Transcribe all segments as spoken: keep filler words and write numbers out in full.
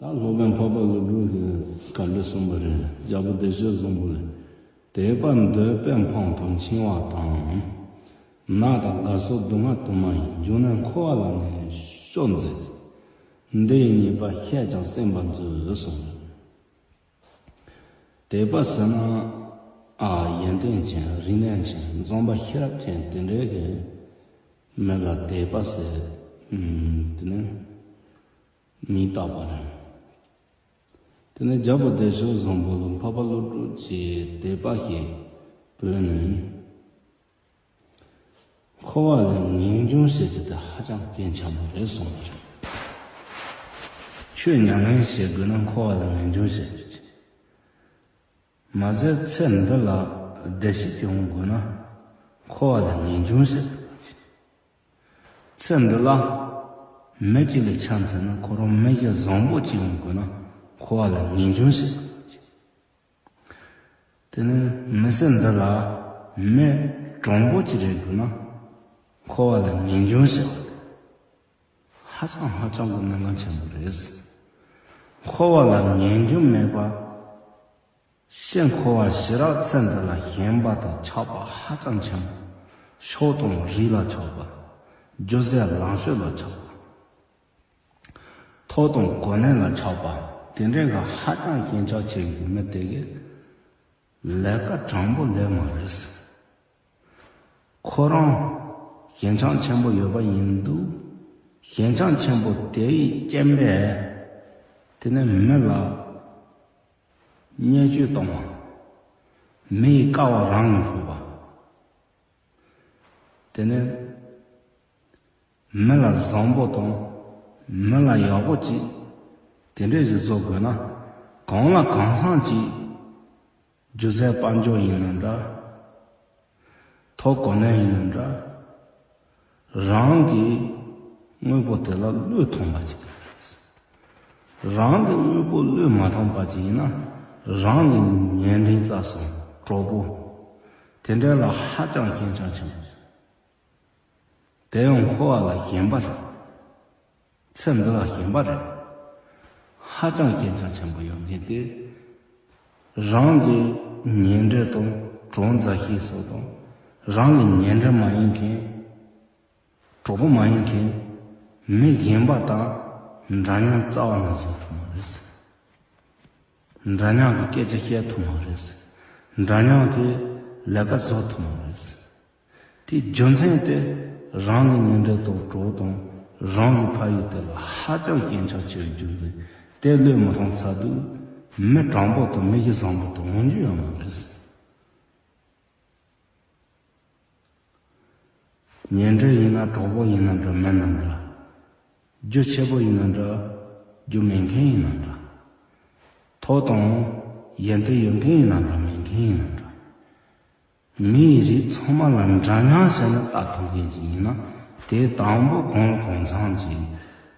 སློབ་དཔོན་འཕགས་པ་ཀླུ་སྒྲུབ་ཀྱིས་ག་འདྲ་གསུངས་པ་རེད། རྒྱལ་པོ་བདེ་སྤྱོད་བཟང་པོ་ལས། དད་པ་འདོད་པས་འཕང་དང་འཆིང་བ་དང་། ནགས་དང་རྒ་སོགས་སྡུག་བསྔལ་དུ་མ་ཡིན། འབྱུང་གནས་འཁོར་བ་ལ་ངན་ཕྱོགས་མཛད་ཅིང་། འདི་ཡི་ཉེས་པ་ཤེས་ཀྱང་སེམས་པ་འཛུལ་གསུངས། དད་པ་ཟེར་ན། ཨ། ཡོན་ཏན་ཅན། རིག་གནས་ཅན། འཛོམས་པ་ཤེས་རབ་ཅན་དེ་འདྲའི་གི་མི་ལ་དད་པ་ཟེར། ཨུམ། དེ་ནི་མིང་བཏགས་པ་རེད། དེ་ནས་རྒྱལ་པོ་བདེ་སྤྱོད་བཟང་པོ་ལ་འཕགས་པ་ཀླུ་སྒྲུབ་ཀྱིས་དད་པ་ཞེས་འབོད་ནས། འཁོར་བ་ལས་ངེས་འབྱུང་ཟེར་གྱི་དེ་ཧ་ཅང་གལ་ཆེན་པོ་རེད་གསུངས་པ་རེད། ཆོས་ཉམས་ལེན་བྱེད་དགོས་ན་འཁོར་བ་ལས་ངེས་འབྱུང་ཟེར་གྱི། མ་ཟད་ཚེ་འདི་ལ་བདེ་སྐྱིད་ཅིག་ཡོང་དགོས་ན་འཁོར་བ་ལས་ངེས་འབྱུང་ཟེར་གྱི། ཚེ་འདི་ལ་མི་གཅིག་ལ་ཆ་མཚོན་ན་ཁོ་རང་མི་གཞི་བཟང་པོ་གཅིག་ཡོང་དགོས་ན་འཁོར་བ་ལ་ངེས་འབྱུང་ཟེར་གྱི། དེ་ནས་མི་ཚེ་འདི་ལ་མི་དྲང་པོ་གཅིག་རེག་དགོས་ན་འཁོར་བ་ལ་ངེས་འབྱུང་ཟེར་བ་རེད། ཧ་ཅང་ཧ་ཅང་གི་གནད་འགག་ཆེན་པོ་རེད། འཁོར་བ་ལ་ངེས་འབྱུང་མེད་པ། ཤི་འཁོར་བ་ཞི་རགས་ཚེ་འདི་ལ་ཞེན་པ་དང་ཆགས་པ་ཧ་ཅང་ཆེན་པོ། ཕྱོགས་དང་རིས་ལ་ཆགས་པ། རྒྱུ་ཟས་ལང་ཤོས་ལ་ཆགས་པ། ཐོབ་དང་གོ་གནས་ལ་ཆགས་པ། དེ་འདྲའི་གི་ཧ་ཅང་ཞེན་ཆགས་ཆེ་བའི་མི་དེ་གིས་ལས་ཀ་དྲང་པོ་ལས་མ་རེད། ཁོ་རང་ཞེན་ཆགས་ཆེན་པོ་ཡོད་པ་ཡིན་དུས། ཞེན་ཆགས་ཆེན་པོ་དེའི་རྐྱེན་པས་དེ་ནས་མི་ལ་བརྙས་བཅོས་གཏོང་བ། མི་ཡི་ཀ་བ་རང་གིས་ཕོག་པ། དེ་ནས་མི་ལ་བཟང་པོ་དང་། མི་ལ་ཡག་པོ་ཅིག་དེ་འདྲས་ཞིག་བཟོ་དགོས་ན། གང་ལ་གང་འཚམ་ཅིག་རྒྱུ་ཟས་དཔལ་འབྱོར་ཡིན་ན་འདྲ། ཐོབ་གོ་གནས་ཡིན་ན་འདྲ། རང་གི་དངོས་པོ་དེ་ལ་བློས་ཐོངས་པ་ཅིག་དགོས་རེད། རང་གི་དངོས་པོ་བློས་མ་ཐོངས་པ་ཅིག་ཡིན་ན། རང་གི་ཉེ་འབྲེལ་རྩ་ས་གྲོགས་པོ་དེ་འདྲ་ལ་ཧ་ཅང་ཞེན་ཆགས་ཆེན་པོ་ཡོད། དེ་ཡང་འཁོར་བ་ལ་ཞེན་པ་རེད། ཚེ་འདི་ལ་ཞེན་པ་རེད། ཧ་ཅང་ཞེན་ཆགས་ཆེན་པོ་ཡོད་མཁན་དེ། རང་གི་ཉེ་འབྲེལ་དང་གྲོགས་མཛའ་བཤེས་སོགས་དང་། རང་གི་ཉེ་འབྲེལ་མ་ཡིན་མཁན། གྲོགས་པོ་མ་ཡིན་མཁན། མི་གཞན་པ་དང་འདྲ་མཉམ་རྩ་བ་ནས་བཟོ་ཐུབ་མ་རེད། འདྲ་མཉམ་གྱི་སྐད་ཆ་བཤད་ཐུབ་མ་རེད། འདྲ་མཉམ་གྱི་ལས་ཀ་བཟོ་ཐུབ་མ་རེད། དེའི་རྒྱུ་མཚན་དེ་རང་གི་ཉེ་འབྲེལ་དང་གྲོགས་དང་རང་གི་ཕ་ཡུལ་དེ་ལ་ཧ་ཅང་ཞེན་ཆགས་ཆེ་བའི་རྒྱུ་མཚན་དེ་བློས་མི་ཐོངས་ཚར་དུས། མི་དྲང་པོ་དང་མི་གཞི་བཟང་པོ་དེ་འོང་རྒྱུ་ཡོད་མ་རེད། ཉེ་འབྲེལ་ཡིན་ན་གྲོགས་པོ་ཡིན་ན་འདྲ་མིན་ན་འདྲ། རྒྱུ་ཆེ་པོ་ཡིན་ན་འདྲ། རྒྱུ་མེད་མཁན་ཡིན་ན་འདྲ། ཐོབ་དང་ཡོན་ཏན་ཡོད་མཁན་ཡིན་ན་འདྲ་མེད་མཁན་ཡིན་ན་འདྲ། མིའི་རིགས་ཚང་མ་ལ་འདྲ་མཉམ་བྱས་ནས་ལྟ་ཐུབ་མཁན་ཅིག་ཡིན་ན། དེ་དང་པོ་གང་ལ་གང་འཚམ་གྱི།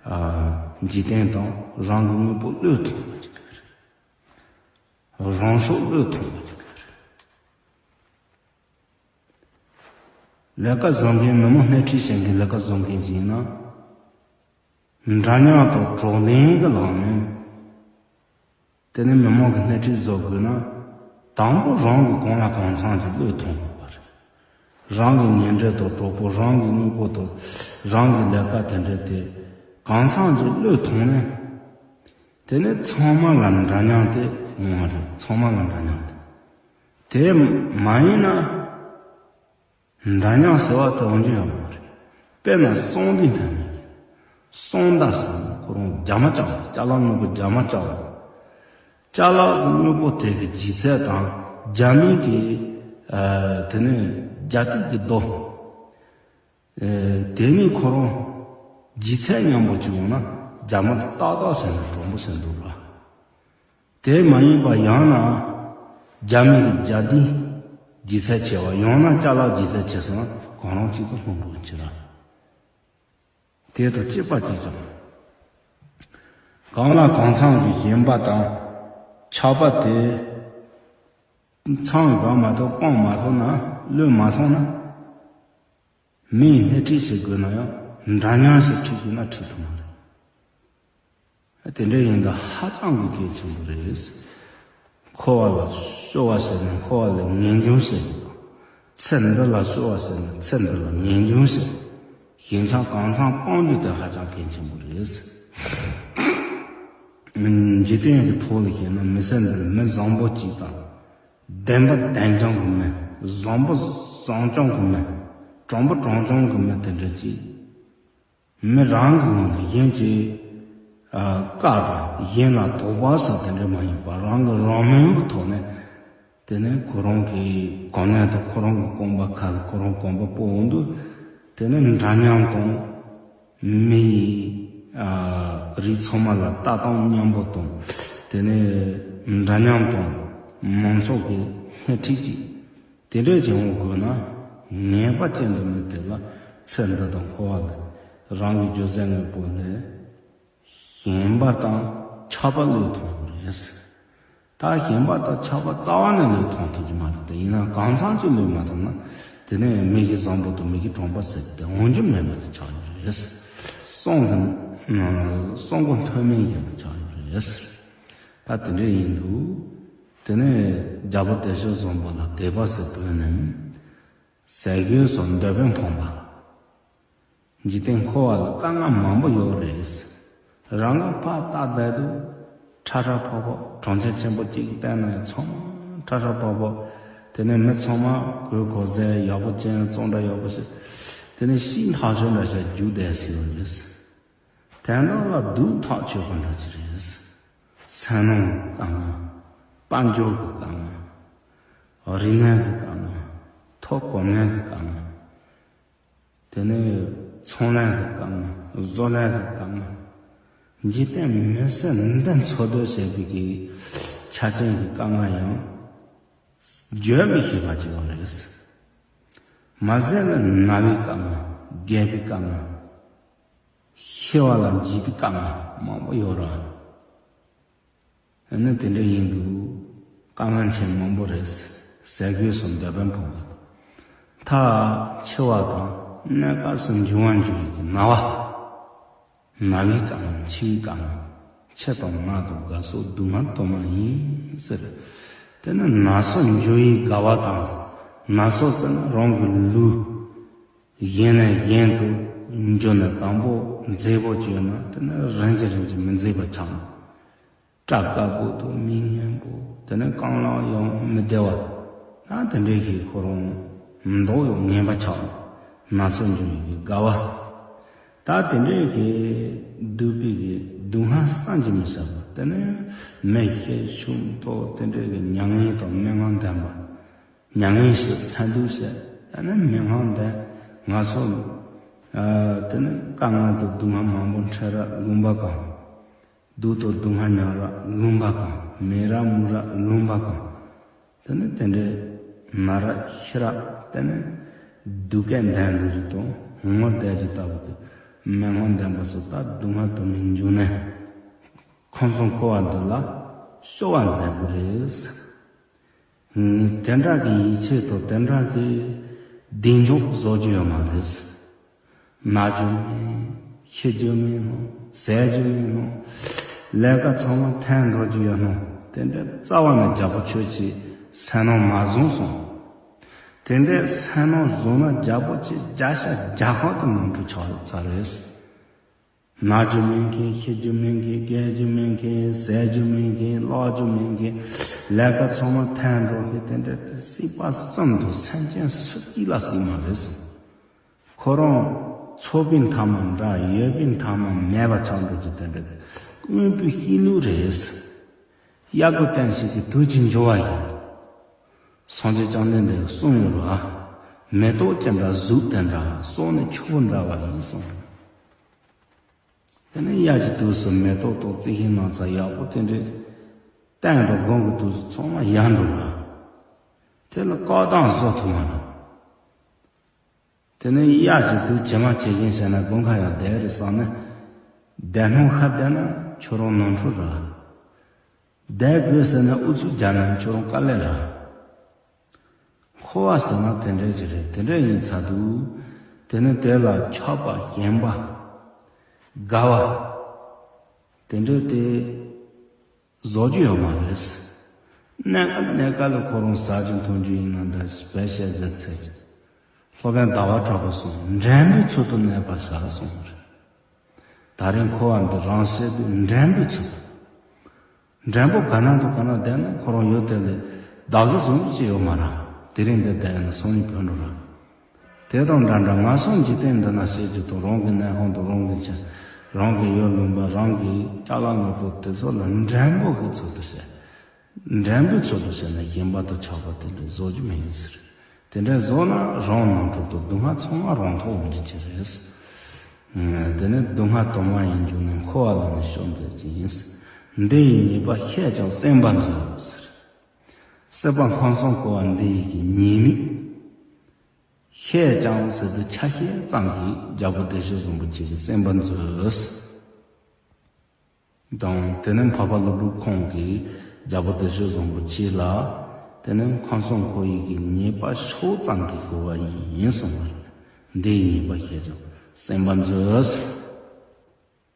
ཨ། འཇིག་རྟེན་དང་རང་གི་དངོས་པོ་བློས་ཐོངས་པ་ཅིག་དགོས་རེད། རང་སྲོག་བློས་ཐོངས་པ་ཅིག་དགོས་རེད། ལས་ཀ་བཟོ་མཁན། མི་མང་སྣེ་ཁྲིད་བྱེད་མཁན་ལས་ཀ་བཟོ་མཁན་ཅིག་ཡིན་ན། འདྲ་མཉམ་དང་གྲོགས་ལྡན་གྱི་ལམ་ནས་དེ་ནས་མི་མང་གི་སྣེ་ཁྲིད་བཟོ་དགོས་ན། དང་པོ་རང་གི་གང་ལ་གང་འཚམ་གྱི་བློས་ཐོངས་དགོས་པ་རེད། རང་གི་ཉེ་འབྲེལ་དང་གྲོགས་པོ། རང་གི་དངོས་པོ་དང་། རང་གི་ལས་ཀ་དེ་འདྲ་དེ་གང་འཚམ་གྱི་བློས་ཐོངས་ནས། དེ་ནས་ཚང་མ་ལ་འདྲ་མཉམ་དེ་འོང་བ་རེད། ཚང་མ་ལ་འདྲ་མཉམ་དེ། དེ་མ་ཡིན་ན། འདྲ་མཉམ་ཟེར་བ་དེ་འོང་རྒྱུ་ཡོད་མ་རེད། དཔེར་ན་གསང་འདུས་ཐ་སྙད་ཀྱི། གསང་བདག་ཟེར་ན་ཁོ་རང་རྒྱ་མ་ལྕགས་པ། ཅ་ལག་དངོས་པོ་རྒྱ་མ་ལྕགས་པ། ཅ་ལག་གི་དངོས་པོ་དེ་གི་ལྗིད་ཚད་དང་རྒྱ་མིན་གྱི། ཨ། དེ་ནས་རྒྱ་སྐད་ཀྱི་རྡོ། ཨ། དེ་གཉིས་ཁོ་རང་ལྗིད་ཚད་མཉམ་པོ་ཅིག་འོང་ན་རྒྱ་མ་དེ་ཏག་ཏག་ཟེར་ན་དྲང་པོ་ཟེར་འདུག་ལ། དེ་མ་ཡིན་པ་ཡང་ན་རྒྱ་མི་གི་རྒྱ་སྡེ་ལྗིད་ཚད་ཆེ་བ། ཡང་ན་ཅ་ལག་ལྗིད་ཚད་ཆེ་སོང་ན་གང་རུང་གཅིག་ཏུ་ལྷུང་འགྲོ་གི་ར། དེ་དང་གཅིག་པ་གཅིག་རྐྱང་། གང་ལ་གང་འཚམ་གྱི་ཞེན་པ་དང་ཆགས་པ་དེ་མཚམས་འགག་མ་ཐུབ། སྤང་མ་ཐུབ་ན། བློས་མ་ཐོངས་ན། མིས་སྣེ་ཁྲིད་བྱེད་དགོས་ན་ཡང་འདྲ་མཉམ་ཞིག་ཁྲིད་དགོས་ན་ཁྲིད་ཐུབ་མ་རེད། དེ་འདྲ་ཡིན་ད་ཧ་ཅང་གི་གལ་ཆེན་པོ་རེད། འཁོར་བ་ལ་སྐྱོ་བ་ཟེར་ན་འཁོར་བ་ལ་ངེས་འབྱུང་ཟེར་གྱི་དང་། ཚེ་འདི་ལ་སྐྱོ་བ་ཟེར་ན་ཚེ་འདི་ལ་ངེས་འབྱུང་ཟེར། ཞེན་ཆགས་གང་འཚམ་སྤང་རྒྱུ་དེ་ཧ་ཅང་གལ་ཆེན་པོ་རེད། འཇིག་རྟེན་གྱི་ཐོག་ལ་བཤད་ན་མི་ཚེ་འདི་ལ་མི་བཟང་པོ་གཅིག་དང་། བདེན་པ་བདེན་རྐྱང་གི་མི། བཟང་པོ་བཟང་རྐྱང་གི་མི། དྲང་པོ་དྲང་རྐྱང་གི་མི་དེ་འདྲ་གཅིག་མི་རང་གི་ངོས་ནས་གཞན་གྱི་བཀའ་དང་གཞན་ལ་དོགས་པ་ཟེར་དེ་འདྲ་མ་ཡིན་པར་རང་གི་རང་མོས་ཀྱི་ཐོག་ནས། དེ་ནས་ཁོ་རང་གི་གོ་གནས་དང་ཁོ་རང་གི་རྐང་པ་ཁ་ལ་ཁོ་རང་རྐང་པ་སྤོ་འོང་དུས། དེ་ནས་འདྲ་མཉམ་དང་། མི་ཡི་རིགས་ཚང་མ་ལ་ལྟ་སྟངས་མཉམ་པོ་དང་། དེ་ནས་འདྲ་མཉམ་དང་མང་ཚོགས་ཀྱི་སྣེ་ཁྲིད་ཅིག་དེ་འདྲས་ཀྱི་འོང་དགོས་ན། ངེས་པ་ཅན་དུ་མི་དེ་ལ་ཚེ་འདི་དང་འཁོར་བ་ལ་རང་གི་རྒྱུ་ཟས་དངོས་པོ་ལས་ཞེན་པ་དང་ཆགས་པ་བློས་ཐོངས་དགོས་རེད། ད་ཞེན་པ་དང་ཆགས་པ་རྩ་བ་ནས་བློས་ཐོངས་ཐུབ་ཀྱི་མ་རེད་དེ། ཡིན་ན་གང་འཚམ་ཅིག་བློས་མ་ཐོངས་ན། དེ་ནས་མི་གི་བཟང་པོ་དང་མི་གི་གྲོང་པ་ཟེར་གྱི་དེ་འོང་རྒྱུ་མེད་པ་དེ་ཆགས་ཡོད་རེད། སོང་གི་སོང་གི་མཐོ་དམན་ཡིན་པ་ཆགས་ཡོད་རེད། ད་དེ་འདྲས་ཡིན་དུས། དེ་ནས་རྒྱལ་པོ་བདེ་གཤེགས་བཟང་པོ་ལ་དད་པ་ཟེར་བོས་ནས། ཟས་གོས་སོགས་འདོད་པས་ཕོངས་པ། འཇིག་རྟེན་འཁོར་བ་ལ་དཀའ་ངལ་མང་པོ་ཡོད་རེད། རང་གི་ཕ་སྟག་བསྡད་དུས། ཁྲ་ཁྲ་ཕོ་ཕོ་གྲོང་ཁྱེར་ཆེན་པོ་གཅིག་གི་སྟེང་ན་ཡང་ཚང་མ་ཁྲ་ཁྲ་ཕོ་ཕོ། དེ་ནས་མི་ཚང་མ་གོས་གོས་ཟས་ཡག་པོ་ཅན་གཙང་སྦྲ་ཡག་པོ་ཞིག་དེ་ནས་ཤིང་ཐག་ཆོད་འདྲ་ཞིག་རྒྱུག་བསྡད་སྲིད་ཡོད་རེད། དོན་དག་ལ་སྡུག་ཐག་ཆོད་པ་འདྲ་ཅིག་རེད། སེམས་ནང་དཀའ་ངལ། དཔལ་འབྱོར་གྱི་དཀའ་ངལ། རིག་གནས་ཀྱི་དཀའ་ངལ། ཐོབ་གོ་གནས་ཀྱི་དཀའ་ངལ། དེ་ནས་ཚོང་ལས་ཀྱི་དཀའ་ངལ། བཟོ་ལས་ཀྱི་དཀའ་ངལ། འཇིག་རྟེན་མི་སེར་འདི་འཚོ་སྡོད་བྱེད་པའི་གི་ཆ་རྐྱེན་གྱི་དཀའ་ངལ་ཡང་བརྗོད་མི་ཤེས་པ་ཅིག་ཡོད་རེད། མ་ཟད་ལ་ན་བའི་དཀའ་ངལ། རྒས་པའི་དཀའ་ངལ། ཤི་བ་ལ་འཇིགས་པའི་དཀའ་ངལ་མང་པོ་ཡོད་རེད། ཨ་ནི་དེ་འདྲ་ཡིན་དུས་དཀའ་ངལ་ཆེན་མང་པོ་རེད། ཟས་གོས་སོགས་འདོད་པས་ཕོངས་པ། མཐར་འཆི་བ་དང་གནས་སྐབས་སུ་འབྱུང་བ་འབྱུང་བའི་ན་བ། ན་བའི་དཀའ་ངལ། འཆི་བའི་དཀའ་ངལ། འཆི་དང་ན་དང་རྒ་སོགས་སྡུག་བསྔལ་དུ་མ་ཡིན་ཟེར། དེ་ནི་ན་སོ་འཇོ་བའི་དགའ་བ་དང་། ན་སོ་ཟེར་ན་རང་གི་ལུས། གཞན་ནས་གཞན་དུ་འགྱུར་ནས་དང་པོ་མཛེས་པོ་བྱས་ན་དེ་ནས་རིམ་གྱིས་རིམ་གྱིས་མི་མཛེས་པ་ཆགས། སྐྲ་དཀར་པོ་དང་མིག་སྔན་པོ་དེ་ནས་རྐང་ལག་ཡང་མི་བདེ་བ། ད་དེ་འདྲའི་གི་ཁོ་རང་མདོག་ཡང་ངན་པ་ཆགས། ན་སོ་འགྱུར་བའི་གི་དགའ་བ། ད་དེ་འདྲའི་གི་སྡུག་པའི་གི་སྡུག་བསྔལ་བསམ་གྱིས་མི་ཁྱབ་པ་དེ་ནས་མི་ཤི་ཤུམ་ཐོག་དེ་འདྲའི་གི་མྱ་ངན་དང་མི་མངོན་ལྡན་པ། མྱ་ངན་ཞེས་སེམས་སྡུག་བྱེད། ཨ་ནི་མི་མངོན་ལྡན་ང་ཚོ། ཨ་དེ་ནི་དཀའ་ངལ་དང་སྡུག་བསྔལ་མང་པོ་འཕྲད་ར་ལུང་པ་གང་། སྡུག་དང་སྡུག་བསྔལ་མྱངས་ར་ལུང་པ་གང་། མེད་ར་མུར་ར་ལུང་པ་གང་། དེ་ནི་དེ་འདྲའི་ན་ར་ཤི་ར་དེ་ནི་སྡུག་སྐད་འདོན་འདུག་རྒྱུ་དང་ངོ་བསྡད་རྒྱུ་ལྟ་བུ་གི་མི་མངོན་ལྡན་པ་སོགས་ད་སྡུག་བསྔལ་དུ་མའི་འབྱུང་གནས་ཁམས་གསུམ་འཁོར་བ་འདི་ལ་སྐྱོ་བ་མཛད་དགོས་རེད། དེ་འདྲ་གི་ཡིད་ཆེས་དང་དེ་འདྲ་གི་གདེང་འཇོག་བཟོ་རྒྱུ་ཡོད་མ་རེད། ན་རྒྱུ་མེད། ཤི་རྒྱུ་མེད་ནོ། ཟད་རྒྱུ་མེད་ནོ། ལས་ཀ་ཚང་མ་ཐན་འགྲོ་རྒྱུ་ཡོད་ནོ། དེ་འདྲ་རྩ་བ་ནས་རྒྱལ་པོ་ཁྱོད་ཀྱི་སེམས་ནང་མ་བཟུང་སོང་། དེ་འདྲ་སེམས་ནང་བཟུང་ན་རྒྱལ་པོ་ཁྱོད་བརྒྱ་ཆ་བརྒྱ་ཁོག་ཏུ་མང་དུ་ཆགས་ཚར་རེད། ན་རྒྱུ་མེད་མཁན། ཤི་རྒྱུ་མེད་མཁན། རྒས་རྒྱུ་མེད་མཁན། ཟད་རྒྱུ་མེད་མཁན། ལོག་རྒྱུ་མེད་མཁན། ལས་ཀ་ཚང་མ་ཐན་འགྲོ་མཁན་དེ་འདྲ་དེ་སྲིད་པ་གསུམ་དུ་སེམས་ཅན་སུ་གཅིག་ལ་སྲིད་མ་རེད་གསུངས། ཁོ་རང་ཚོགས་པའི་མཐའ་མ་འདྲ་ཡོད་པའི་མཐའ་མ་མེད་པ་ཆགས་འགྲོ་རྒྱུ་དེ་འདྲ་དེ་དངོས་པོའི་གཤིས་ལུགས་རེད། གཡག་པོ་བསྟན་ཞིག་གི་དུས་ཀྱི་འབྱོར་བ་ཡིན། སངས་རྒྱས་བཅོམ་ལྡན་འདས་གསུངས་ཡོད་ར། མེ་ཏོག་ཅི་འདྲ་གཟུགས་དེ་འདྲ། སོ་ནི་ཆུ་བོ་འདྲ་བ་ཡིན་གསུངས། དེ་ནས་གཡག་གི་དུས་སུ་མེ་ཏོག་དང་རྩི་ཤིང་སྣ་ཚོགས་ཡག་པོ་དེ་འདྲའི་སྟེང་དུ་སྒོམ་གྱི་དུས་སུ་ཚང་མ་ཡལ་འགྲོ་ར། དེ་ལ་བཀག་སྡོམ་བཟོ་ཐུབ་མ་རེད། དེ་ནས་གཡག་གི་དུས་ཇི་མ་ཇི་བཞིན་བྱས་ན་དགོང་ཁ་ཡང་བསྡད་རེད་བསམ་ནས། བསྡད་སྣང་ཤར་བསྡད་ན་ཁྱོད་རང་ནོར་འཁྲུལ་ར། བསྡད་དགོས་ཟེར་ན་ཨུ་ཚུགས་རྒྱག་ན་ཁྱོད་རང་དཀའ་ལས་ར། འཁོར་བ་ཟེར་ན་དེ་འདྲ་ཅིག་རེད། དེ་འདྲ་ཡིན་ཚར་དུས། དེ་ནི་དེ་ལ་ཆགས་པ་ཞེན་པ། དགའ་བ། དེ་འདྲ་དེ་བཟོ་རྒྱུ་ཡོད་མ་རེད། གནས་སྐབས་གནས་སྐབས་ལ་ཁོ་རང་ཟ་རྒྱུ་འཐུང་རྒྱུ་ཡིན་ན་འདྲ་བས་བཤད་ཟེར་ཚེ། སློབ་དཔོན་ཟླ་བ་གྲགས་པ་གསུངས། འགྲན་པའི་ཚུལ་དུ་གནས་པ་ཟ་གསུངས་པ་རེད། ད་རིང་འཁོར་བ་འདི་རང་བཤད་དུས་འགྲན་པའི་ཚུལ་དུ། འགྲན་པོ་ག་ན་དང་ག་ན་བསྡད་ན་ཁོ་རང་ཡུལ་དེ་ལས་བདག་གི་བཟུང་ཅི་ཡོད་མ་ར། དེ་རིང་འདི་བསྡད་ན་སང་ཉིན་བུད་འགྲོ་ར། དེ་དང་འདྲ་འདྲ་ང་སང་འཇིག་རྟེན་འདི་ན་བཤད་རྒྱུ་དང་རང་གི་གནས་ཁང་དང་རང་གི་ཆ། རང་གི་ཡུལ་ལུང་པ་རང་གི་ཅ་ལག་དངོས་པོ་དེ་ཚོ་ལ་འགྲན་པོ་གི་ཚུལ་དུ་བཤད། འགྲན་པའི་ཚུལ་དུ་བཤད་ན་ཞེན་པ་དང་ཆགས་པ་དེ་འདྲ་བཟོ་རྒྱུ་མི་ཡིན་ཟེར། དེ་འདྲ་བཟོ་ན་རང་ནང་ཁྲོད་དུ་སྡུག་བསྔལ་ཚང་མ་རང་ཐོག་འོང་རྒྱུ་ཅི་རེད། དེ་ནི་སྡུག་བསྔལ་དུ་མ་ཡིན་རྒྱུ་ནི་འཁོར་བ་ལ་ནི་ཤོག་འཛེར་གྱི་ཡིན། འདི་ཡི་ཉེས་པ་ཤེས་ཀྱང་སེམས་པ་འཛོལ་ཟེར། སྲིད་པ་ཁམས་གསུམ་འཁོར་བ་འདི་ཡི་གི་ཉེས་དམིགས། ཤེས་ཀྱང་ཟེར་དུས་ཆ་ཤས་ཙམ་གྱིས་རྒྱལ་པོ་བདེ་སྤྱོད་བཟང་པོ་ཆེ་གི་སེམས་པ་འཛོལ། དང་དེ་ནས་འཕགས་པ་ཀླུ་སྒྲུབ་ཁོང་གིས་རྒྱལ་པོ་བདེ་སྤྱོད་བཟང་པོ་ཆེ་ལ། དེ་ནས་ཁམས་གསུམ་འཁོར་བའི་གི་ཉེས་པ་ཤོག་ཙམ་གྱིས་ཤོར་བ་ཡིན་གསུངས་པ། འདི་ཡི་ཉེས་པ་ཤེས་ཀྱང་སེམས་པ་འཛོལ།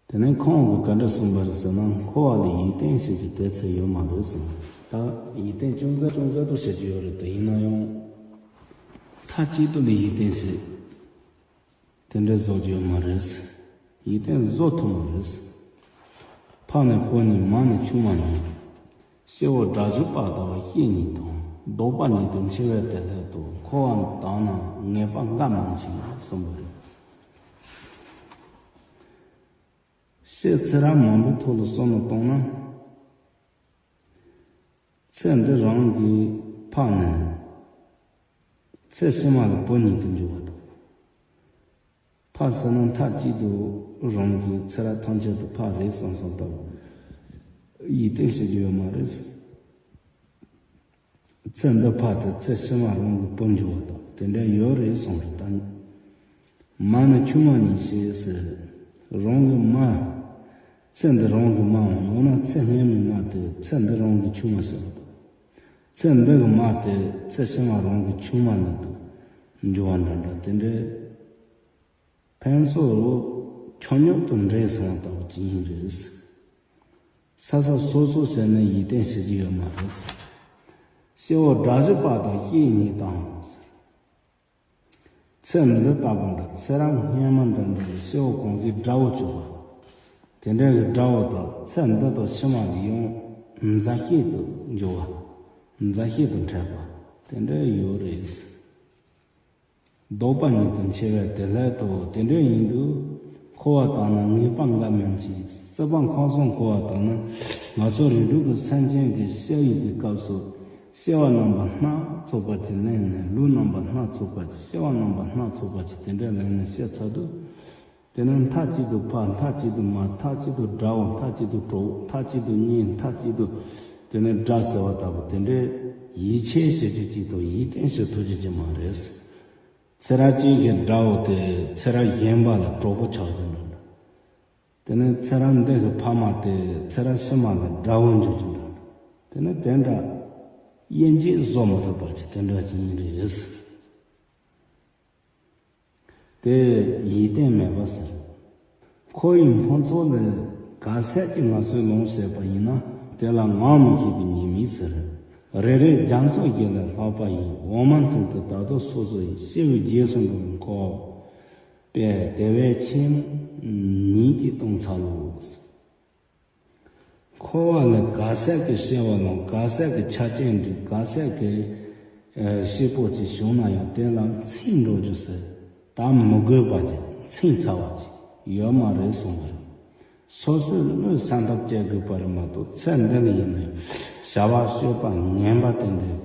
དེ་ནས་ཁོང་གིས་ག་འདྲ་གསུངས་པ་རེད་ཟེར་ན། འཁོར་བ་ལ་ཡིད་བརྟན་བྱེད་ཀྱི་དེ་ཚེ་ཡོད་མ་རེད་གསུངས། ད་ཡིད་བརྟན་ཅུང་ཟད་ཅུང་ཟད་དུ་བྱེད་ཀྱི་ཡོད་རེད། དེ་ཡིན་ན་ཡང་མཐའ་གཅིག་ཏུ་ལ་ཡིད་བརྟན་བྱེད། དེ་འདྲའི་བཟོ་རྒྱུ་ཡོད་མ་རེད། ཡིད་བརྟན་བཟོ་ཐུབ་མ་རེད། ཕ་ནི་བུ་ཉིད་མ་ནི་ཆུང་མ་ཉིད། སྐྱེ་བོ་དགྲ་བཅོམ་པ་ལྟ་བུ་བཤེས་གཉེན་དང་། བཟློག་པ་ཉིད་དུ་འཆི་བའི་དེ་སླད་དུ། འཁོར་བ་དག་ན་ངེས་པ་འགའ་མིན་ཞིང་གསུངས་པ་རེད། ཤེས་ཚེ་རབས་མང་པོའི་ཐོག་ལ་བསམ་བློ་བཏང་ན། ཚེ་འདི་རང་གི་ཕ་ནས་ཚེ་ཕྱི་མ་ལ་བུ་ཉིད་དུ་འགྱུར་བ་དང་། ཕ་ཟེར་ན་མཐའ་གཅིག་ཏུ་རང་གི་ཚེ་རབས་ཐམས་ཅད་དུ་ཕ་རེད་བསམ་བསམ་དང་། ཡིད་བརྟན་བྱེད་རྒྱུ་ཡོད་མ་རེད། ཚེ་འདི་ཕ་དེ་ཚེ་ཕྱི་མ་རང་གི་བུ་འགྱུར་བ་དང་དེ་འདྲ་ཡོད་རེད་གསུངས་རེད་ད། མ་ནི་ཆུང་མ་ཉིད་ཞེས་ཟེར། རང་གི་མ། ཚེ་འདི་རང་གི་མའམ་ཡང་ན་ཚེ་སྔོན་མའི་མ་དེ་ཚེ་འདི་རང་གི་ཆུང་མ་ཞིག་ལ། ཚེ་འདི་གི་མ་དེ་ཚེ་ཕྱི་མ་རང་གི་ཆུང་མ་ཉིད་དུ་འགྱུར་བ་འདྲ་འདྲ་དེ་འདྲའི་ཕན་ཚུན་ཁྱབ་མཉམ་དུ་འདྲེས་སོང་བ་ལྟ་བུ་ཅིག་ཡིན་རེད། ས་ས་སོ་སོ་ཟེར་ནས་ཡིད་བརྟན་བྱེད་ཀྱི་ཡོད་མ་རེད། སྐྱེ་བོ་དགྲ་བཅོམ་པ་དང་བཤེས་གཉེན་དང་། ཚེ་འདི་ལྟ་བུ་འདྲ་ཚེ་རབས་སྔོན་མ་འདྲ་འདྲ་ལ་སྐྱེ་བོ་གང་གིས་དགྲ་བོ་བྱས་པ། དེ་འདྲ་གི་དགྲ་བོ་དང་ཚེ་འདི་དང་ཕྱི་མ་ལ་ཡང་མཛའ་བཤེས་དུ་འགྱུར་བ། མཛའ་བཤེས་དུ་འཕྲད་པ། དེ་འདྲ་ཡོད་རེད། བཟློག་པ་ཉིད་དུ་འཆི་བའི་དེ་སླད་དུ་དེ་འདྲ་ཡིན་དུས། འཁོར་བ་དག་ན་ངེས་པ་འགའ་མིན་ཞིང་། སྲིད་པ་ཁམས་གསུམ་འཁོར་བ་དག་ན། ང་ཚོ་རིགས་དྲུག་གི་སེམས་ཅན་གྱི་སྐྱེ་བའི་གི་སྐབས་སུ། སྐྱེ་བ་རྣམ་པ་སྣ་ཚོགས་པ་ཅིག་ལེན་ནས་ལུས་རྣམ་པ་སྣ་ཚོགས་པ་ཅིག་སྐྱེ་བ་རྣམ་པ་སྣ་ཚོགས་པ་ཅིག་དེ་འདྲ་ལེན་ནས་སྐྱེས་ཚར་དུས། དེ་ནས་མཐའ་གཅིག་ཏུ་ཕ། མཐའ་གཅིག་ཏུ་མ། མཐའ་གཅིག་ཏུ་དགྲ་བོ། མཐའ་གཅིག་ཏུ་གྲོགས། མཐའ་གཅིག་ཏུ་གཉེན། མཐའ་གཅིག་ཏུ་དེ་ནས་དགྲ་ཟེར་བ་ལྟ་བུ་དེ་འདྲའི་ཡིད་ཆེས་བྱེད་རྒྱུ་གཅིག་དང་ཡིད་བརྟན་བྱེད་ཐུབ་རྒྱུ་གཅིག་མ་རེད། ཚེ་རབས་གཅིག་གི་དགྲ་བོ་དེ་ཚེ་རབས་གཞན་པ་ལ་གྲོགས་པོ་ཆགས་ཀྱི་འདུག་དེ་ནས་ཚེ་རབས་འདི་གི་ཕ་མ་དེ་ཚེ་རབས་ཕྱི་མ་ལ་དགྲ་བོ་འགྱུར་གྱི་འདུག་དེ་ནས་དེ་འདྲ་དབྱེ་འབྱེད་བཟོ་མི་ཐུབ་པ་ཅིག་དེ་འདྲ་ཅིག་ཡིན་རེད། དེ་ཡིད་བརྟན་མེད་པ་ཟེར། འཁོར་བའི་ཕུན་ཚོགས་ལས་ག་ཚད་ཀྱིས་ང་ཚོས་ལོངས་སྤྱད་པ་ཡིན་ན་དེ་ལ་ངག་མི་བཞེས་པའི་ཉེས་དམིགས་ཟེར། རེ་རེ་རྒྱ་མཚོ་བཞི་ལས་ལྷག་པ་ཡིན། འོ་མ་མཐུད་དུ་ད་དུང་སོ་སོ་ཡི། སྐྱེ་བོའི་རྗེས་སུ་འགྲོ་བའི་འཁོར་བ་པས། དེ་བས་ཆེས་ཉིད་ཀྱིས་སྟོང་ཚར་ལོ། འཁོར་བ་ལ་ག་ཚད་ཀྱི་སྐྱེ་བ་ལ་ག་ཚད་ཀྱི་ཆ་རྐྱེན་འགྲིག་ག་ཚད་ཀྱི་ཨ་སྐྱིད་པོ་ཅིག་བྱུང་ན་ཡང་དེ་ལ་འཚེངས་འགྲོ་རྒྱུ་ཟེར། ད་མི་དགོས་པ་ཅིག་འཚེངས་ཚར་བ་ཅིག་ཡོད་མ་རེད་གསུངས་པ་རེད། སོ་སོའི་བློས་སེམས་ཐག་བཅད་དགོས་པ་རེད་མ་གཏོགས་ཚེ་འདི་ལ་ཡིན་ན་ཡང་བྱ་བ་སྤྱོད་པ་ངན་པ་དེ་འདྲ་གི་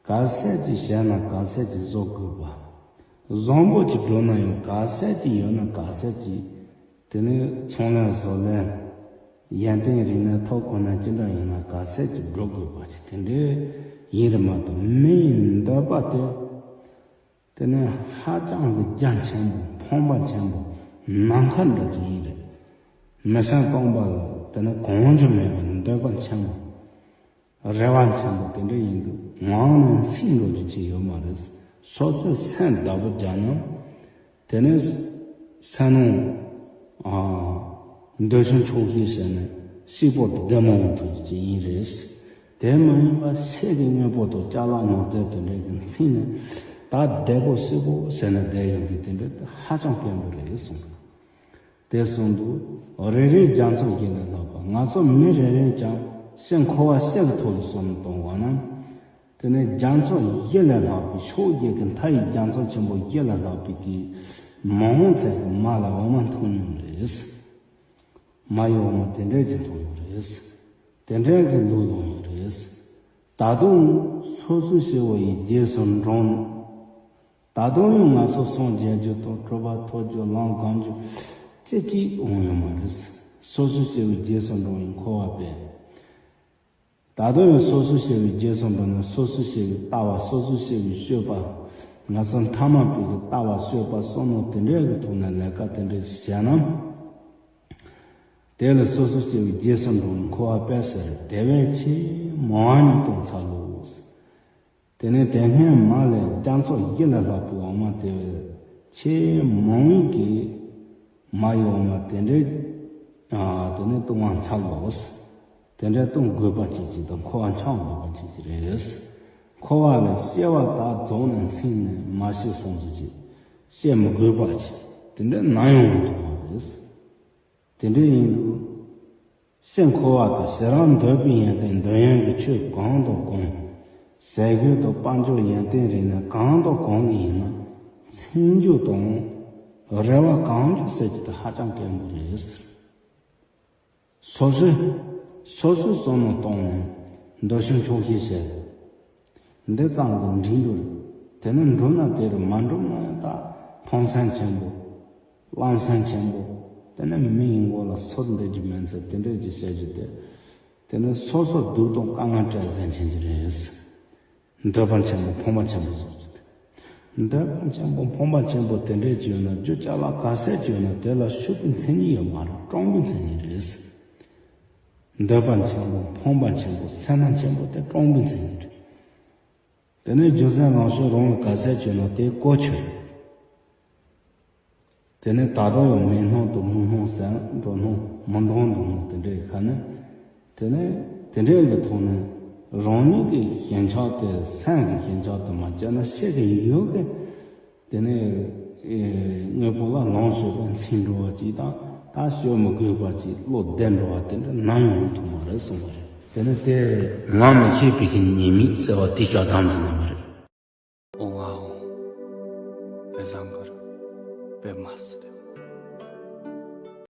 ག་ཚད་ཅིག་བྱས་ན་ག་ཚད་ཅིག་བཟོ་དགོས་པ། བཟང་པོ་ཅིག་འགྲོ་ན་ཡང་ག་ཚད་ཅིག་ཡོད་ན་ག་ཚད་ཅིག་དེ་ནས་ཚོང་ལས་བཟོ་ལས་ཡོན་ཏན་རིག་གནས་ཐོག་ཁོ་ན་ཅི་འདྲ་ཡིན་ན་ག་ཚད་ཅིག་འགྲོ་དགོས་པ་ཅིག་དེ་འདྲའི་ཡིན་རེད་མ་གཏོགས་མིའི་འདོད་པ་དེ། དེ་ནས་ཧ་ཅང་གི་རྒྱ་ཆེན་པོ་ཕོངས་པ་ཆེན་པོ་ནམ་མཁའ་འདྲ་ཅིག་ཡིན་རེད། མི་སེམས་སྟོང་པ་ལ་དེ་ནས་གང་བྱུང་མེད་པའི་འདོད་པ་ཆེན་པོ། རེ་བ་ཆེན་པོ་དེ་འདྲ་ཡིན་དུས་ངང་ནས་འཚིག་འགྲོ་རྒྱུ་ཅིག་ཡོད་མ་རེད། སོ་སོའི་སེམས་བདག་པོ་རྒྱག་ན། དེ་ནས་སེམས་ནང་ཨ་ འདོད་ཆུང་ཆུང་ཞིག་བྱས་ནས་སྐྱིད་པོ་དང་བདེ་མོ་ཡོང་ཐུབ་རྒྱུ་ཅིག་ཡིན་རེད། དེ་མ་ཡིན་པ་ཆོས་ཀྱི་དངོས་པོ་དང་ཅ་ལག་ནོར་རྫས་དེ་འདྲའི་གི་མཚན་ནས་ད་བདེ་པོ་སྐྱིད་པོ་བྱས་ནས་བསྡད་ཡོང་གི་དེ་འདྲ་ཧ་ཅང་དཀོན་པོ་རེད་གསུངས། དེ་གསུངས་འདུག་རེ་རེའི་རྒྱ་མཚོ་བཞི་ལས་ལྷག་པ། ང་ཚོ་མི་རེ་རེས་ཀྱང་ཕྱིར་འཁོར་བ་སྤྱི་གི་ཐོག་ལ་བསམ་བློ་གཏོང་བ་ན། དེ་ནས་རྒྱ་མཚོ་བཞི་ལས་ལྷག་པའི་ཕྱོགས་བརྒྱད་ཀྱི་མཐའ་ཡི་རྒྱ་མཚོ་ཆེན་པོ་བཞི་ལས་ལྷག་པའི་གི་མ་འོངས་ཚེ་གི་མ་ལ་འོ་མ་འཐུང་མྱོང་རེད། མ་ཡི་འོ་མ་དེ་འདྲས་ཀྱི་འཐུང་མྱོང་རེད། དེ་འདྲས་ཀྱི་ལུག་ལོང་མྱོང་རེད། ད་དུང་སོ་སོའི་སྐྱེ་བོ་ཡི་རྗེས་སུ་འབྲངས། ད་དུང་ཡང་ང་ཚོ་སངས་རྒྱས་རྒྱུ་དང་གྲུབ་པ་ཐོབ་རྒྱུ་ལམ་སྒོམ་རྒྱུ་ཅི་གཅིག་འོང་ཡོད་མ་རེད། སོ་སོའི་སྐྱེ་བོའི་རྗེས་སུ་འབྲངས་ཡིན་འཁོར་བ་པས། ད་དུང་ཡང་སོ་སོའི་སྐྱེ་བོའི་རྗེས་སུ་འགྲོ་ནས་སོ་སོའི་སྐྱེ་བོའི་ལྟ་བ། སོ་སོའི་སྐྱེ་བོའི་སྤྱོད་པ། ང་ཚོ་མཐའ་མ་པའི་གི་ལྟ་བ་སྤྱོད་པ་བསམ་བློ་དེ་འདྲའི་གི་ཐོག་ནས་ལས་ཀ་དེ་འདྲ་བྱས་ན། དེ་ལ་སོ་སོའི་སྐྱེ་བོའི་རྗེས་སུ་འགྲོ་ནས་འཁོར་བ་པས་ཟེར། དེ་བས་ཆེས་མང་བ་ཉིད་དང་འཚལ་ལོ། དེ་ནས་དེ་སྔའི་མ་ལས་རྒྱ་མཚོ་བཞི་ལས་ལྷག་པའི་འོ་མ་དེ་བས་ཆེས་མང་བའི་གི་མ་ཡི་འོ་མ་དེ་འདྲའི། ཨ། དེ་ནས་བཏུང་བ་འཚལ་ལོ། དེ་འདྲའི་བཏུང་དགོས་པ་ཅིག་ཅིག་དང་འཁོར་བ་འཁྱམ་དགོས་པ་ཅིག་ཅིག་རེད། འཁོར་བ་ལས་སྐྱེ་བ་དག་རྫོགས་ནས་མཚན་ནས་མ་སྐྱེས་སོང་ཟེར་གྱི་སྐྱེ་མི་དགོས་པ་ཅིག་དེ་འདྲའི་ནམ་ཡང་འོང་ཐུབ་མ་རེད། དེ་འདྲ་ཡིན་དུས། ཕྱིར་འཁོར་བ་དང་ཞེ་སྡང་འདོད་པའི་ཡོན་ཏན་འདོད་ཡོན་གྱི་ཆོས་གང་དང་གང་། ཟས་གོས་དང་དཔལ་འབྱོར་ཡོན་ཏན་རིགས་ནི་གང་དང་གང་གི་ཡིན་ན་འཚེམ་རྒྱུ་དང་རེ་བ་གང་རྒྱུ་ཟེར་རྒྱུ་དེ་ཧ་ཅང་དཀོན་པོ་རེད། སོ་སོས་སོ་སོས་བསམ་བློ་བཏང་ནས་འདོད་ཆུང་ཆུང་ཞིག་བྱས། འདི་ཙམ་གྱིས་འགྲིག་འགྲོ་རེད། དེ་ནས་འགྲུབ་ན་དེ་རེད། མ་འགྲུབ་ན་ཡང་ད་ཕངས་སེམས་ཆེན་པོ། ལམ་སེམས་ཆེན་པོ། དེ་ནས་མི་ཡི་མགོ་ལ་ཚུར་འདེད་རྒྱུ་མིན་ཚེ་དེ་འདྲས་ཀྱི་བཤད་རྒྱུ་དེ། དེ་ནས་སོ་སོ་སྡུག་དང་དཀའ་ངལ་སྤྲད་ཟེར་མཁན་ཅིག་རེད། འདོད་པ་ཆེན་པོ་ཕོངས་པ་ཆེན་པོ་བཟོ་རྒྱུ་དེ། འདོད་པ་ཆེན་པོ་ཕོངས་པ་ཆེན་པོ་དེ་འདྲས་ཅིག་ཡོད་ན་རྒྱུ་ཅ་ལག་ག་ཚད་ཅིག་ཡོད་ན་དེ་ལ་ཕྱུག་པོའི་མཚན་ཉིད་ཡོད་མ་རེད། གྲོང་པོའི་མཚན་ཉིད་རེད། འདོད་པ་ཆེན་པོ་ཕོངས་པ་ཆེན་པོ་སེར་སྣ་ཆེན་པོ་དེ་གྲོང་པོའི་མཚན་ཉིད་རེད། དེ་ནས་རྒྱུ་མཚན་ལང་ཤོར་རང་ལ་ག་ཚད་བྱུང་ན་དེ་གོ་ཆོད། དེ་ནས་ད་དུང་ཡང་མི་སྣང་དང་མི་སྣང་ཟེར་འགྲོ་སྣང་མི་འདང་དང་སྣང་དེ་འདྲའི་ཁ་ནས། དེ་ནས་དེ་འདྲའི་གི་ཐོག་ནས་རང་ཉིད་ཀྱི་ཞེན་ཆགས་དེ་སེམས་ཀྱི་ཞེན་ཆགས་དེ་མ་བཅད་ན་ཤེས་ཀྱི་ཡོད་གི། དེ་ནས་ཨེ་དངོས་པོ་ལ་ལོངས་སྤྱོད་པ་འཚེམ་འགྲོ་བ་ཅིག་དང་ད་སྤྱོད་མི་དགོས་པ་ཅིག་བློ་བདེ་འགྲོ་བ་དེ་འདྲ་ནམ་ཡང་ཡོང་ཐུབ་མ་རེད་གསུངས་པ་རེད། དེ་ནས་དེ་ང་མི་ཤེས་པའི་གི་ཉེས་དམིགས་ཟེར་བ་དེ་ཞག་དང་དུ་ནི་